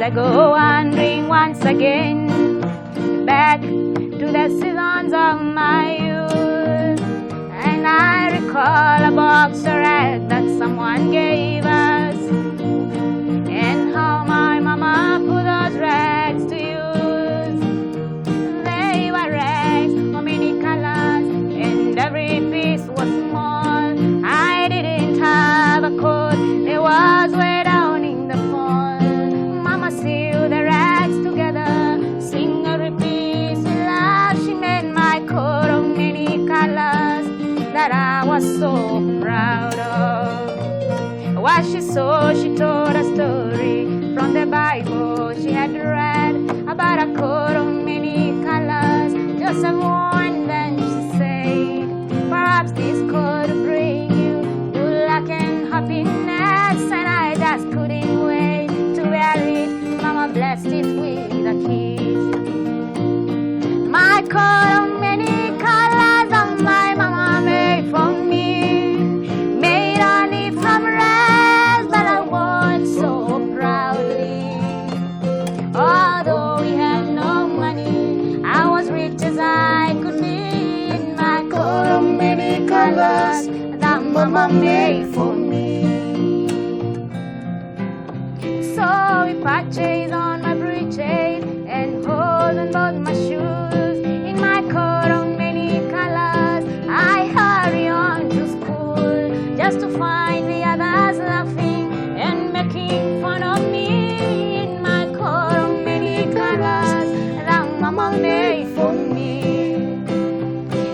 I go wandering once again back to the seasons of my youth. And I recall a box of rag that someone gave us, and how my mama put those rags to use. They were rags of many colors, and every piece was small. I didn't have a coat, it was way down in the fall. Mama sewed the rags together, sing every piece with love. She made my coat of many colors that I was so proud of. What she saw, she told a story from the Bible she had read about a coat of many colors. Joseph wore, and then she said, perhaps this could bring you good luck and happiness. And I just couldn't wait to wear it. Mama blessed it with a kiss. My coat of many colors that my mama made for me, made only from rags, but I wore it so proudly. Although we had no money, I was rich as I could be in my coat of many colors that mama made for me. So we patches on my breeches and holes in both my shoes. In my coat of many colors, I hurry on to school just to find the others laughing and making fun of me. In my coat of many colors that mama made for me.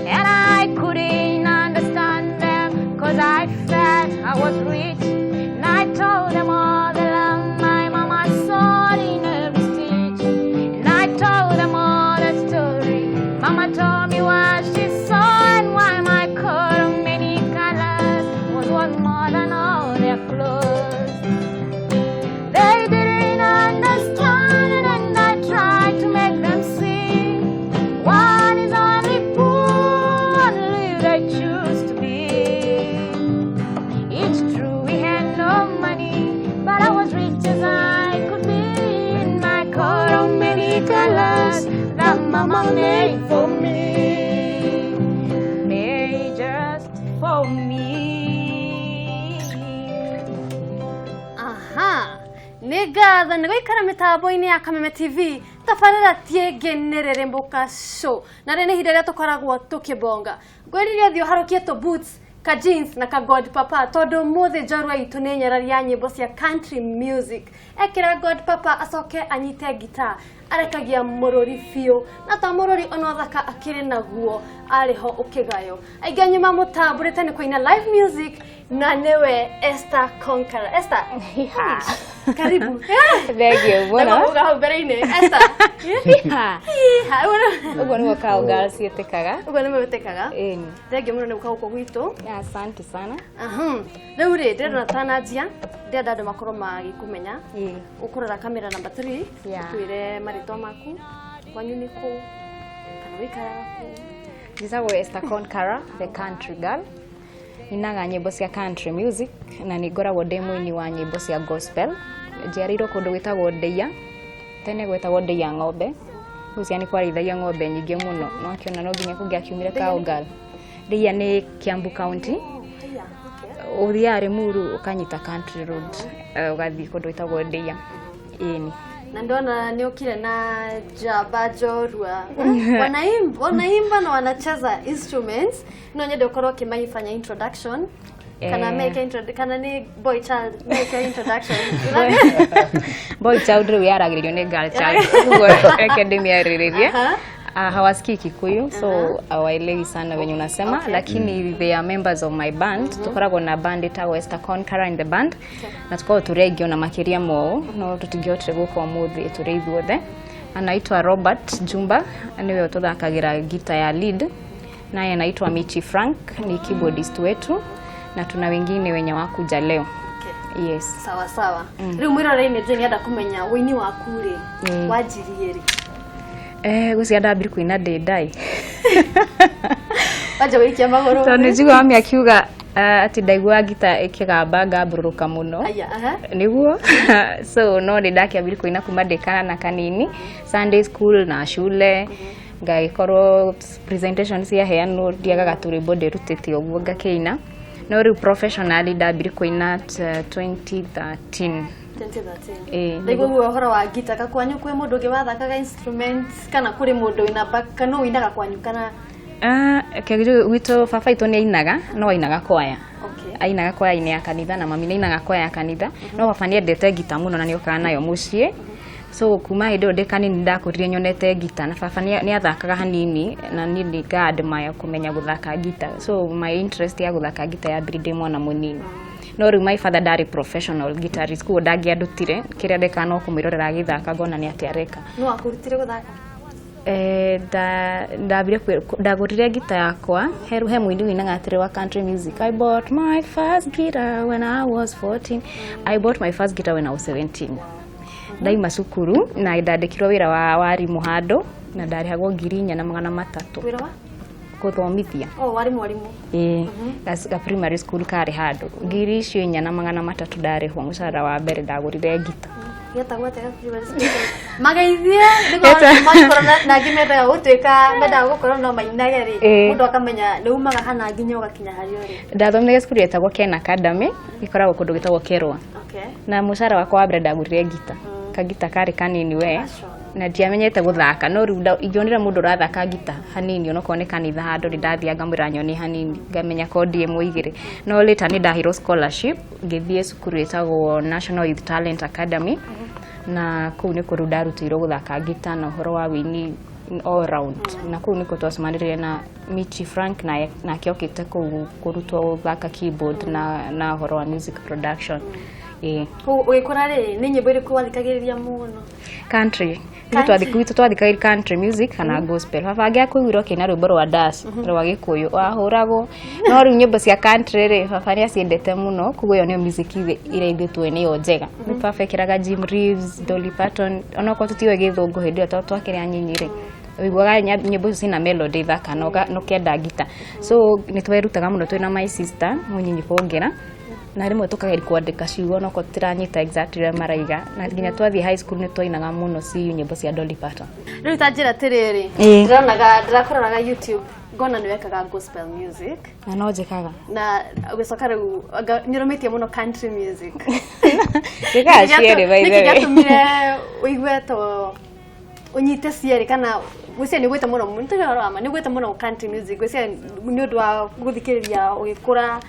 And I couldn't understand them, 'cause I felt I was rich. And I told them all the love my mama saw in every stitch. And I told them all the story. Mama told me what she saw and why my coat of many colors was worth more than all their clothes. They didn't understand, and I tried to make them see. One is only poor, only they choose to be. It's true we had no money, but I was rich as I could be in my coat of many colors that mama made for me. Made just for me. Aha, nĩ ngatho nĩ gũikara mĩtambo-inĩ ya Kameme TV, tabarĩra tiĩngenerere mboka show, na rĩ nĩ ihinda rĩrĩa tũkoragwo tũkĩbonga. Ngwĩrire thiĩ ũharũkie tũ boots ka jeans na ka god papa, tondũ ũmũthĩ njorua itũ nĩ nyarari ya nyĩmbo cia country music. Ekĩra god papa acoke anyite guitar, arekagia mũrũri biũ, na to mũrũri ona ũthaka akĩrĩ naguo, arĩ ho ũkĩgayo. Aingĩ anyu mamũtambũrĩte nĩ kũina live music, na nĩwe Esther Conqueror. Esther, karibu. Thank you. Mbona? Ndakauga hau mbere-inĩ Esther. Hiha. Ũguo nĩguo cowgirls ciĩtĩkaga. Ũguo nĩguo wĩtĩkaga. Ĩni. Thengiũ mũno nĩ gũka gũkũ gwitũ. Asante sana. Aha. Rĩu rĩ, ndĩrona tananjia, ndĩrenda andũ makorwo magĩkũmenya. Ũkũrora kamera number 3, ũtwĩre marĩtwa maku, kwanyu nĩ kũ, kana ũikaraga kũ. Njĩtagwo Esther Conqueror, the country girl. Ninaga nyĩmbo cia country music na nĩ ngoragwo ndĩ mũini wa nyĩmbo cia gospel. Njiarĩirwo kũndũ gwĩtagwo Ndeia, tene gwetagwo Ndeia ng'ombe. Rĩu cia nĩ kwarĩithagia ng'ombe nyingĩ mũno, no akĩona no nginya kũngĩakiumire cowgirl. Ndeia nĩ Kiambu County. Ũthiaga Limuru ũkanyita country road, ũgathiĩ kũndũ gwĩtagwo Ndeia. Ĩni. Na ndona nĩ ũkire na njamba njorua, wanaimba, wanaimba na wanacheza instruments. No nyende ũkorwo ũkĩmaifanya introduction kana make intro, kana nĩ boy child make a introduction. Boy child rĩu yaragĩrĩrio nĩ girl child, ũguo reke ndĩmĩarĩrĩrie. Hawasikii Kikuyu, so hawaelewi sana wenye unasema, lakini they are members of my band. Tukoragwo na band ĩtagwo Esther Conqueror in the band, na tukoragwo tũrĩ aingĩ ona makĩria ma ũũ, no tũtingĩhotire gũka ũmũthĩ tũrĩ ithuothe. Anaitwa Robert Jumba, nĩwe ũtũthakagĩra gita ya lead, naye anaitwa Michi Frank, ni keyboardist wetu, na tuna wengine wenye wakuja leo. Yes. Sawa sawa. Rĩu mwĩrore-inĩ njũĩ nĩenda kũmenya ũini waku rĩ, wanjirie rĩ? Gwĩciria ndambire kũina ndĩ ndai. Wanja gũikia magũrũ. Tondũ nĩ njiguaga mami akiuga Atĩ ndaigua ngita ĩkĩgamba ngambũrũrũka mũno. Aya, aha. Nĩguo. So no nĩ ndakĩambire kũina kuma ndĩ kana kanini, Sunday school na shule, ngagĩkorwo presentation ciaheanwo ndiagaga tũrwĩmbo ndĩrutĩte ũguo ngakĩina. No rĩu professionally ndambire kũina 2013. 2013. Ĩĩ. Ndaigua guo ũhoro wa ngita, ka kwanyu kwĩ mũndũ ũngĩ wathakaga instrument kana kũrĩ mũndũ wĩna kana ũinaga kwanyu kana? Ah, kĩgĩrĩ gwitũ baba itũ nĩ ainaga, no ainaga kwaya. Okay. Ainaga kwaya-inĩ ya kanitha na mami nĩ ainaga kwaya ya kanitha, no baba nĩ endete ngita mũno na nĩ okaga nayo mũciĩ. So kuma hĩndĩ ĩyo ndĩ kanini ndakũrire nyonete ngita, na baba nĩ athakaga hanini na niĩ nĩ nga admire kũmenya gũthaka ngita. So my interest ya gũthaka ngita yambirie ndĩ mwana mũnini. No rĩu my father ndarĩ professional guitarist, koguo ndangĩandutire. Kĩrĩa ndekaga no kũmwĩrorera agĩthaka ngona nĩ atĩa areka. No akũrutire gũthaka? Ndambire ndagũrire ngita yakwa he mũini ũinaga atĩrĩ wa country music, "I bought my first guitar when I was 14." I bought my first guitar when I was 17. Ndaima cukuru na ndandĩkirwo wĩra wa warimũ handũ na ndarĩhagwo 4,300. Wĩra wa? Gũthomithia. Oh, warĩ mwarimũ. Ĩĩ, ga primary school karĩ handũ. 4,300 ndarĩhwo mũcara wa mbere, ndagũrire ngita. Getagwo atĩa ga primary school? Mageithie nĩguo mangĩkorwo na angĩ mendaga gũtuĩka, mendaga gũkorwo no mainage rĩ, mũndũ akamenya nĩ umaga hana nginya ũgakinya harĩa ũrĩ. Ndathomire cukuru yetagwo Ken Academy, ĩkoragwo kũndũ gwĩtagwo Kerwa. Na mũcara wakwa wa mbere ndagũrire ngita. Kagita karĩ kanini we. Passion. Na ndiamenyete gũthaka, no rĩu ingĩonire mũndũ ũrathaka ngita hanini onokorwo nĩ kanitha handũ, nĩ ndathiaga ngamwĩra nyonie hanini, ngamenya kondi ĩmwe igĩrĩ. No later nĩ ndaheirwo scholarship ngĩthiĩ cukuru ĩtagwo National Youth Talent Academy, na kũu nĩkuo rĩu ndarutĩirwo gũthaka ngita na ũhoro wa wĩini all round. Na kũu nĩkuo twacemanirie na Michi Frank, na nake okĩte kũu kũrutwo gũthaka keyboard na ũhoro wa music production. Ĩĩ. Ũgĩkũra rĩ, nĩ nyĩmbo irĩkũ wathikagĩrĩria mũno? Country. Country. Gwitũ twathikagĩrĩria country music kana gospel. Baba angĩakũiguire ũkĩina rwĩmbo rwa dash rwa Gĩkũyũ wahũragwo. No rĩu nyĩmbo cia country rĩ, baba nĩ aciendete mũno, koguo ĩyo nĩyo music ĩrĩa ithuĩ tuĩ nĩyo njega. Nĩ baba ekĩraga Jim Reeves, Dolly Parton, onokorwo tũtiũĩ Gĩthũngũ hĩndĩ ĩyo tondũ twakĩrĩ anyinyi rĩ, ũiguaga nyĩmbo icio ciĩna melody thaka na ũkenda ngita. So nĩ twerutaga mũno twĩna my sister mũnyinyi kũngĩra, na rĩmwe tũkageria kwandĩka ciugo onokorwo tũtiranyita exactly ũrĩa maraiga. Na nginya twathiĩ high school nĩ twainaga mũno CU nyĩmbo cia Dolly Parton. Rĩu ta njĩra atĩrĩrĩ, ndĩronaga, ndĩrakũroraga YouTube ngona nĩ wekaga gospel music. Na no njĩkaga. Na ũgĩcoka rĩu nĩ ũrũmĩtie mũno country music. Njĩkaga cierĩ, by the Nĩkĩ way. gĩatũmire ũigue to ũnyite cierĩ, kana gwĩciria nĩ ũgwĩte mũno, nĩ ũhoro wa ma, nĩ ũgwĩte mũno country music? Gwĩciria nĩ ũndũ wa gũthikĩrĩria ũgĩkũra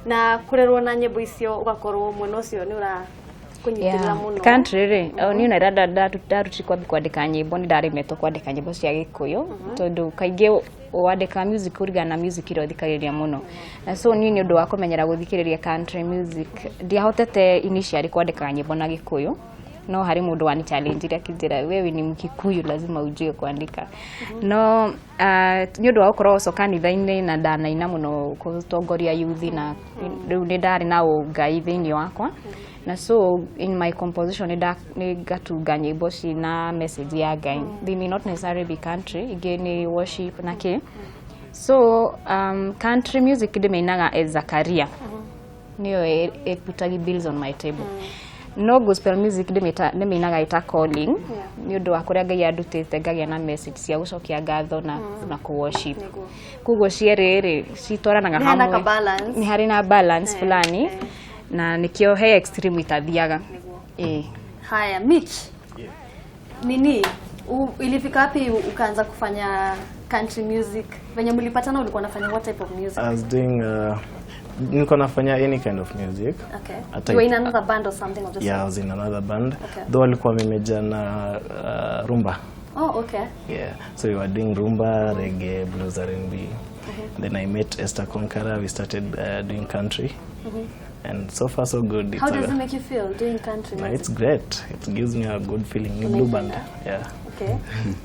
na kũrerwo na nyĩmbo icio, ũgakorwo mwena ũcio nĩ ũrakũnyitĩrĩra mũno. Country rĩ, o niĩ ona rĩrĩa ndarutire kwambia kwandĩka nyĩmbo, nĩ ndaremetwo kwandĩka nyĩmbo cia Gĩkũyũ, tondũ kaingĩ wandĩkaga music kũringana na music ĩrĩa ũthikagĩrĩria mũno. Na so niĩ nĩ ũndũ wa kũmenyera gũthikĩrĩria country music, ndiahotete initially kwandĩka nyĩmbo na Gĩkũyũ. No harĩ mũndũ wani challenge akĩnjĩra, "Wewe ni Mkikuyu, lazima ujue kuandika." No nĩ ũndũ wa gũkorwo ũco kanitha-inĩ na ndanaina mũno gũtongoria youth, na rĩu nĩ ndarĩ na ũngai thĩinĩ wakwa, na so in my composition nĩ ngatunga nyĩmbo cina message ya Ngai. They may not necessarily be country, ingĩ nĩ worship na kĩ. So country music ndĩmĩinaga as a career, nĩyo ĩputagi bills on my table. No gospel music ndĩmĩinaga ĩta calling, nĩ ũndũ wa kũrĩa Ngai andutĩte ngagĩa na message cia gũcokia ngatho na kũ worship. Koguo cierĩ rĩ, citwaranaga Nĩ hena hamwe. ka balance. Nĩ harĩ na balance fulani, na nĩkĩo he extreme itathiaga. Ĩĩ. Haya, Mitch. Nini ilifika wapi ukaanza kufanya country music? Venye mlipatana ulikuwa unafanya what type of music? I was doing nilikuwa nafanya any kind of music. You were in another band or something of the Yeah, I sort? was in another band. Though walikuwa wamemeja na rumba. Oh, okay. Yeah, so we were doing rumba, reggae, blues, R&B. Then I met Esther Konkara. We started doing country, and so far so good. How does it make you feel doing country No, music? it's great. It gives me a good feeling. Ni blue band. Yeah. Okay.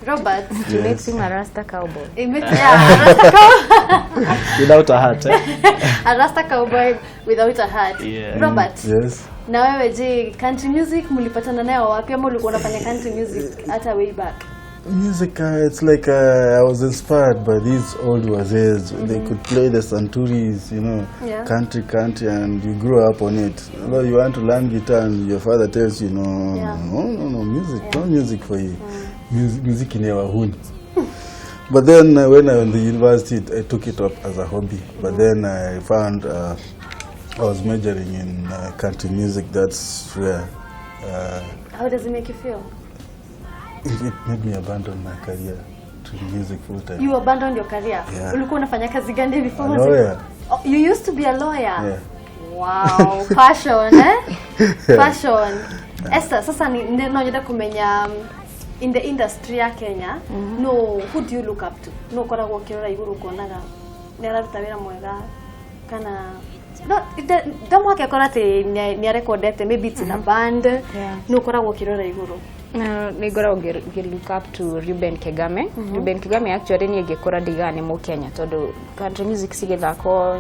Robert. It makes him a Rasta cowboy. It makes, yeah, a Rasta cow- Without a hat. Eh? A Rasta cowboy without a hat. Yeah. Robert. Yes. Na wewe je, country music mlipatana nayo wapi ama ulikuwa unafanya country music hata way back? Music, it's like I was inspired by these old wazes. They could play the santuris, you know, country, and you grew up on it. Although you want to learn guitar and your father tells you, no, no, music, no music for you. Music in your hood. But then when I was in the university, I took it up as a hobby. But then I found I was majoring in country music. That's where... How does it make you feel? It made me abandon my career to music full time. You abandoned your career? Yeah. Ulikuwa unafanya kazi gani before? A lawyer. Oh, you used to be a lawyer? Yeah. Wow, passion, eh? Passion. Esther, sasa no nyenda kumenya in the industry ya Kenya, no, who do you look up to? No koragwo ukirora iguru ukonaga ni araruta wira mwega kana no ndamwake akora ati ni arekondete, maybe it's in a band. No koragwo ukirora iguru. Nĩ ngoragwo ngĩ look up to Ruben Kigame. Ruben Kigame actually niĩ ngĩkũra ndigaga nĩ mũkenya tondũ country music cigĩthakwo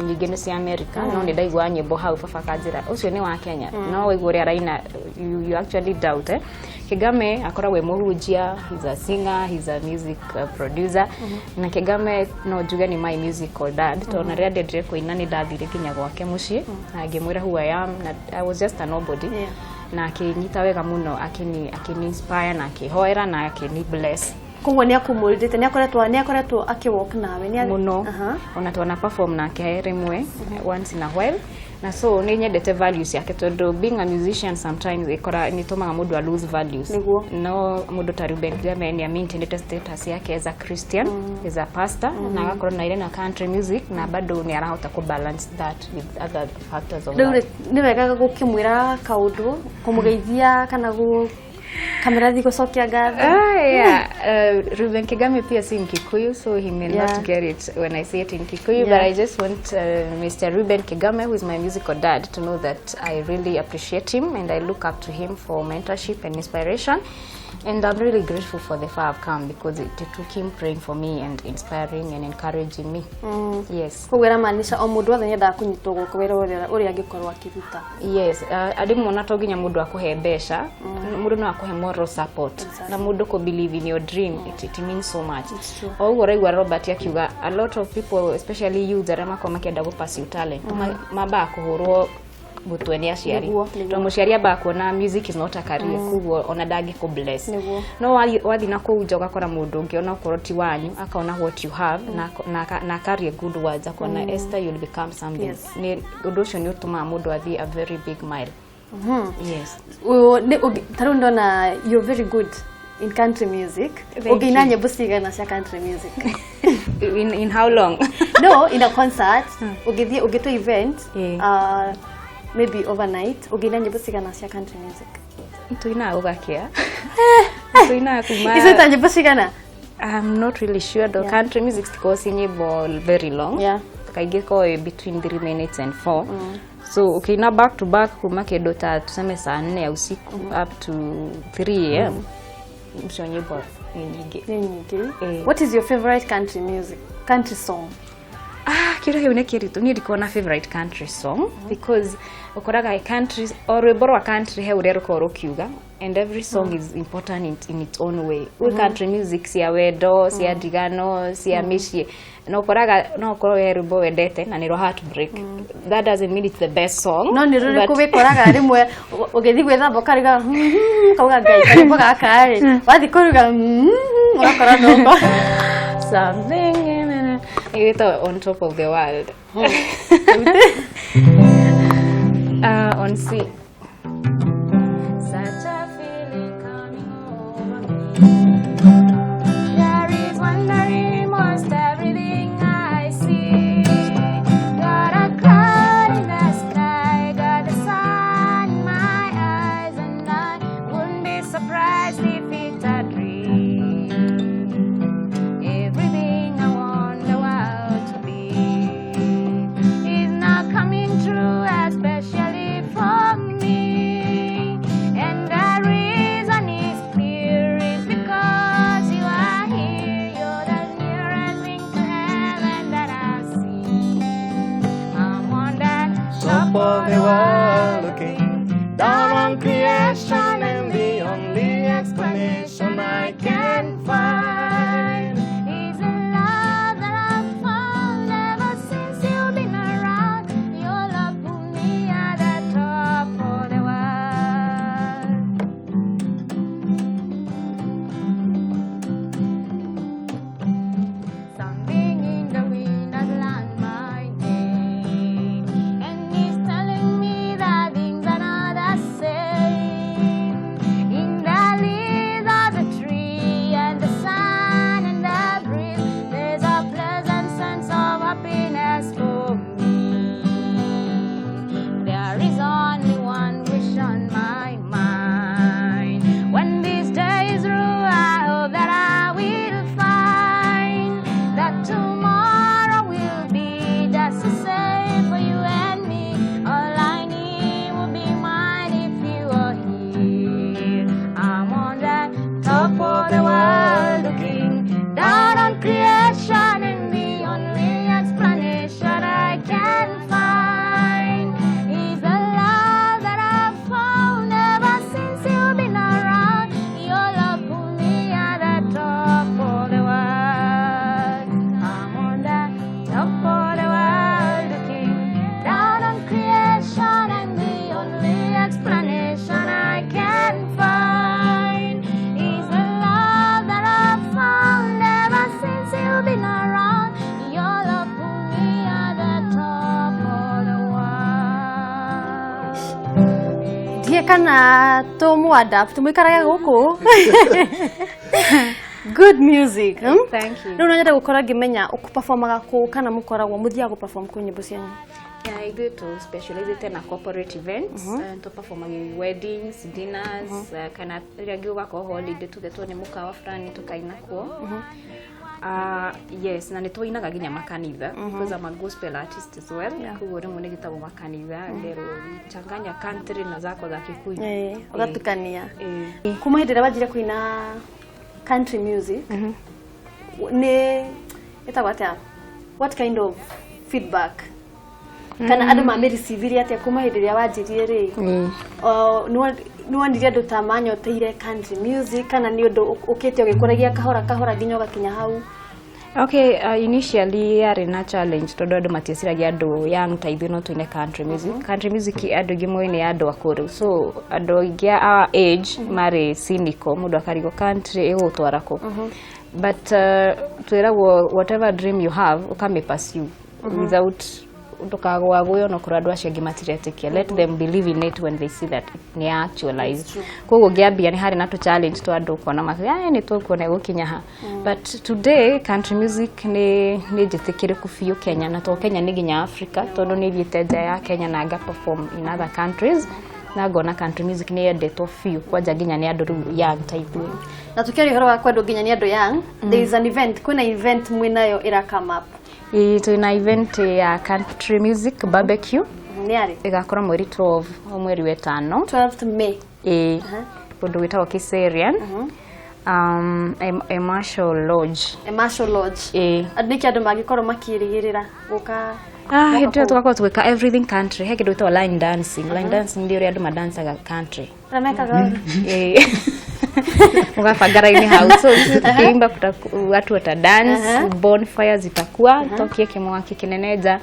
nyingĩ nĩ cia America, no nĩ ndaiguaga nyĩmbo hau baba akanjĩra ũcio nĩ wa Kenya, no waigua ũrĩa araina you actually doubt, eh? Kigame akoragwo e mũhunjia, he's a singer, he's a music producer. Na Kigame no njuge nĩ my musical dad, tondũ na rĩrĩa ndendire kũina nĩ ndathire nginya gwake mũciĩ na ngĩmwĩra who I am, na I was just a nobody. Na akĩnyita wega mũno, akĩni inspire na akĩhoera na akĩni bless. Koguo nĩ akumũrĩte, nĩ akoretwo akĩwalk nawe mũno. Ona twana perform nake rĩmwe once in a while. Na so nĩ nyendete values yake tondũ being a musician sometimes ikora nĩ tũmaga mũndũ a lose values. No mũndũ ta Ruben Kigame nĩ maintained status yake as a Christian, as a pastor, na agakorwo na ile na country music na bado nĩ arahota ku balance that with other factors of life. Nĩ wega gũkĩmwĩra kaũndũ kũmũgeithia kana gũ kamera gũcokia ngatho. Ruben Kigame pia si Mkikuyu, so he may not get it when I say it in Kikuyu, but I just want Mr. Ruben Kigame, who is my musical dad, to know that I really appreciate him and I look up to him for mentorship and inspiration. And I'm really grateful for the far I've come because it took him praying for me and inspiring and encouraging me. Yes. Koguo ĩramaanisha o mũndũ wothe nĩendaga kũnyitwo guoko wĩra ũrĩa angĩkorwo akĩruta. Yes, andĩ mona to nginya mũndũ akũhe mbeca, mũndũ no akũhe moral support. Na mũndũ kũ believe in your dream, it means so much. O ũguo ũraigua Robert akiuga a lot of people, especially youths arĩa makoragwo makĩenda gũ pursue talent, mambaga kũhũrwo gũtwe nĩ aciari. Tondũ mũciari ambaga kuona music is not a career, koguo ona ndangĩkũ bless. No wathi na kũu nja ũgakora mũndũ ũngĩ ona okorwo ti wanyu akaona what you have na akaria good words, akona Esther you'll become something. Ũndũ ũcio nĩ ũtũmaga mũndũ athiĩ a very big mile. Yes. Ta rĩu ndona you're very good in country music. Ũngĩina nyĩmbo cigana cia country music? In how long? No, in a concert, ũngĩthiĩ ũngĩtwo event, maybe overnight, ũngĩina nyĩmbo cigana cia country music? Tuinaga gũgakĩa. Tuinaga kuma. Icio ta nyĩmbo cigana? I'm not really sure though. Country music cikoragwo ci nyĩmbo very long. Kaingĩ ĩkoragwo between 3 minutes and 4. So ukiina back to back kuma kĩndũ ta tuseme saa 4 ya usiku up to 3 am. Mcio nyĩmbo nĩ nyingĩ. Nĩ nyingĩ. What is your favorite country music? Country song? Kĩũria kĩu nĩ kĩritũ. Niĩ ndikoragwo na favorite country song because ũkoraga country o rwĩmbo rwa country he ũrĩa rũkoragwo rũkiuga, and every song is important in its own way. Gwĩ country music cia wendo, cia ndigano, cia mĩciĩ, na ũkoraga no ũkorwo he rwĩmbo wendete na nĩ rwa heartbreak. That doesn't mean it's the best song. No nĩ rũrĩkũ wĩkoraga rĩmwe ũgĩthiĩ gwĩthamba ũkaruga ũkauga Ngai karwĩmbo gaka rĩ, wathiĩ kũruga ũgakora no something in it on top of the world. On C. Such a feeling coming over me. There is wonder in most everything I see. Got a cloud in the sky, got the sun in my eyes, and I wouldn't be surprised if it's a dream. Everything I want the world to be is now coming true, especially for me. And the reason is clear, is because explanation I can find is the love that I've found ever since you've been around. Your love put me at the top of the world. Ndiä kana tå adapt må ikarage gå kå. Good music, Thank you. Rä u no nyende gå korwo ngä menya å performaga kå kana må koragwo må thiaga gå perform kå nyä mbo cianyu. Yeah, ithuĩ tũ specialized na corporate events, tũ performaga weddings, dinners, kana rĩrĩa angĩ gũgakorwo holiday tugetwo nĩ mũkawa fulani tũkaina kuo. Yes, na nĩ tũinaga nginya makanitha because I'm a gospel artist as well. Koguo rĩmwe nĩ gĩtagwo makanitha ngerwo changanya country na zako za Kikuyu. Ũgatukania. Kuma hĩndĩ ĩrĩa wanjire kũina country music, nĩ ĩtagwo atĩa, what kind of feedback kana andũ mamĩrecivirie atĩa kuma hĩndĩ ĩrĩa wanjirie rĩ? Nĩ wonire andũ ta manyoteire country music kana nĩ ũndũ ũkĩte ũgĩkũragia kahora kahora nginya ũgakinya hau? Okay, initially yarĩ na challenge tondũ andũ matieciragia andũ young ta ithuĩ no tũine country music. Country music andũ aingĩ moĩ nĩ ya andũ akũrũ, so andũ aingĩ a our age marĩ cynical, mũndũ akarigwo country ĩgũgũtwara kũ. But twĩragwo whatever dream you have, ũkamĩ pursue without ndũkagũagũe onokorwo andũ acio angĩ matiretĩkia. Let them believe in it when they see that nĩ actualize. Koguo ngĩambia nĩ harĩ na tũ challenge twa andũ kuona makiuga, "Ai, nĩ tũkuona ĩgũkinya ha." But today country music nĩ njĩtĩkĩrĩku biũ Kenya, na to Kenya, nĩ nginya Africa, tondũ nĩ thiĩte nja ya Kenya na nga perform in other countries na ngona country music nĩ yendetwo biũ, kwanja nginya nĩ andũ rĩu young ta ithuĩ. Na tukiaria ũhoro wa kwendwo nginya nĩ andũ young, there is an event, kwĩna event mwĩnayo ĩra come up. Ĩĩ, twĩna event ya country music barbecue. Nĩ arĩ? Ĩgakorwo mweri 12 o mweri wetano. 12th May. Ĩĩ, kũndũ gwĩtagwo Kiserian, Emasho Lodge. Emasho Lodge. Ĩĩ. Andũ nĩkĩ andũ mangĩkorwo makĩrĩgĩrĩra gũka? Ah, hĩndĩ ĩyo tũgakorwo tũgĩka everything country. He kĩndũ gĩtagwo line dancing. Line dancing nĩ ũrĩa andũ madancaga country. Arĩa mekaga? Ĩĩ. Mugabanga raini hau, so sisi tukiimba watu wata dance, bonfire zitakuwa, tokie kimwaki kinene nja,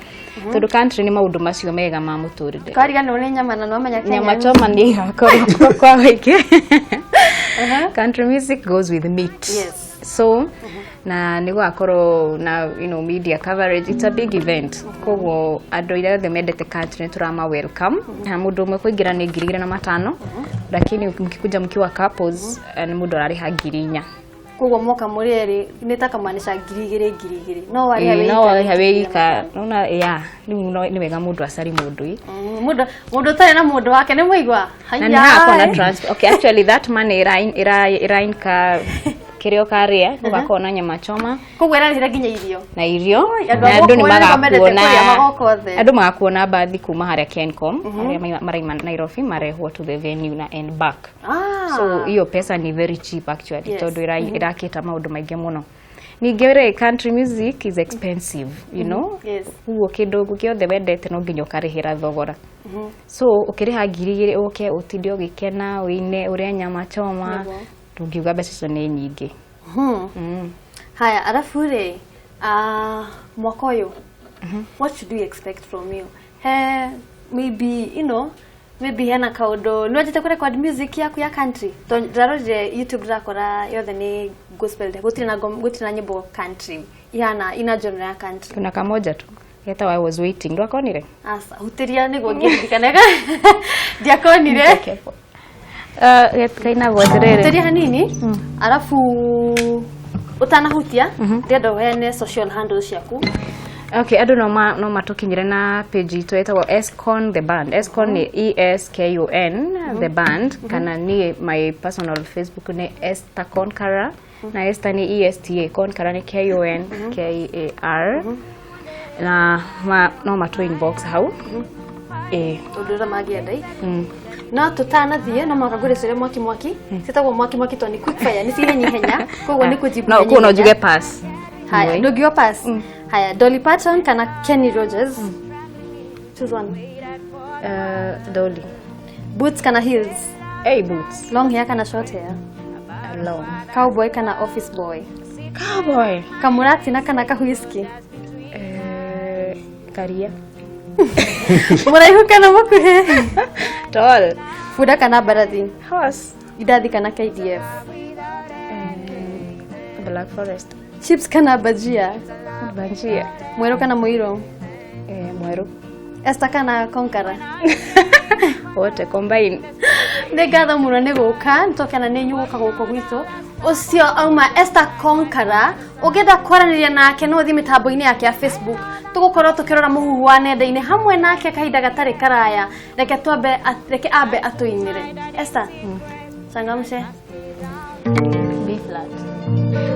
tondu country ni maundu macio mega ma muturire. Twariganĩrwo nĩ nyama na nwamenya Kenya. Nyama choma nĩ igakorwo kwa wĩingĩ. Country music goes with meat. So na nĩ gũgakorwo na media coverage. It's a big event, koguo andũ arĩa othe mendete country nĩ tũrama welcome. Na mũndũ ũmwe kũingĩra nĩ 2500, lakini mkikuja mkiwa couples, nĩ mũndũ ararĩha 4000. Koguo moka mũrĩ erĩ nĩ ta kamaanisha 2000 2000, no warĩha Ĩĩ, wĩ no ika warĩha nĩ wĩ ika nona ya rĩu nĩ wega mũndũ acari mũndũ ĩ. Mũndũ ũtarĩ na mũndũ wake nĩ mũigua. Na nĩ hagakorwo na transfer. Okay, actually that money ĩrainka kĩrĩa ũkarĩa, gũgakorwo na nyama choma. Koguo ĩrarĩhĩra nginya irio? Na irio. Andũ Na a andũ nĩ gũkũ nĩo mendete magakuona kũrĩa magoka othe. Andũ magakuona mbathi kuma harĩa Kencom, arĩa maraima Nairobi marehwo to the venue na and back. So hiyo pesa ni very cheap actually, tondũ ĩrakĩta maũndũ maingĩ mũno. Ningĩ rĩ, country music is expensive. Koguo kĩndũ gĩothe wendete no nginya ũkarĩhĩra thogora. So ũkĩrĩha 2000 ũke ũtinde ũgĩkena, ũine, ũrĩe nyama choma, ndũngiuga mbeca icio nĩ nyingĩ. Haya, arabu rĩ, mwaka ũyũ what should we expect from you? He maybe maybe hena kaũndũ nĩ wanjĩte kũrecord music yaku ya country? Tondũ ndĩrarorire YouTube ndĩrakora yothe nĩ gospel, gũtirĩ na gũtirĩ na nyĩmbo country ihana ina genre ya country. Kuna kamoja tu getagwo I Was Waiting, ndwakonire? Aca, hutĩria nĩguo ngĩririkanaga, ndiakonire. Kainagwo atĩrĩrĩ. Hutĩria hanini, arabu ũtanahutia ndĩrenda ũheane social handles ciaku. Okay, andũ no matũkinyĩre na page itũ ĩtagwo Eskon the Band. Eskon nĩ Eskon the Band, kana niĩ my personal Facebook nĩ Esther Konkara, na Esther nĩ Esta, Konkara nĩ Konkar, na no matũ inbox hau. Ĩĩ. Ũndũ ũrĩa mangĩenda no tũtanathiĩ no mũhaka ngũre ciũria mwaki mwaki, ciĩtagwo mwaki mwaki tondũ nĩ quick fire, nĩ ciihenya ihenya, koguo nĩ kũjibu No, ihenya koguo no ihenya. njuge pass. Haya, Ĩmwe. ndũngiuga pass. Haya, Dolly Parton kana Kenny Rogers? Choose one. Dolly. Boots kana heels? Hey, boots. Long hair kana short hair? Long. Cowboy kana office boy? Cowboy. Kamuratina kana kahuiski? Karia. Mũraihu kana mũkuhĩ? Tall. Bunda kana mbarathi? Horse. Indathi kana KDF? Black Forest. Chips kana bajia? Bajia. Mwerũ kana mũirũ? Mwerũ. Esther kana Conqueror? Wote combine. Nĩ ngatho mũno nĩ gũka nĩtwakena nĩ inyuĩ gũka gũkũ gwitũ. Ũcio auma Esther Conqueror. Ũngĩenda kwaranĩria nake no ũthiĩ mĩtambo-inĩ yake ya Facebook. Tũgũkorwo tũkĩrora mũhuhu wa nenda-inĩ hamwe nake kahinda gatarĩ karaya. Reke twambe, reke ambe atũinĩre. Esther, changamshe. B flat.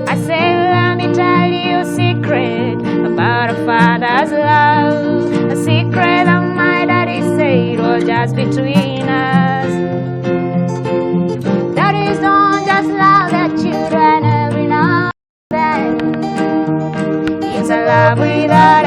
I say, let me tell you a secret about a father's love. A secret that my daddy said was just between us. Daddies don't just love their children every now and then. It's a love without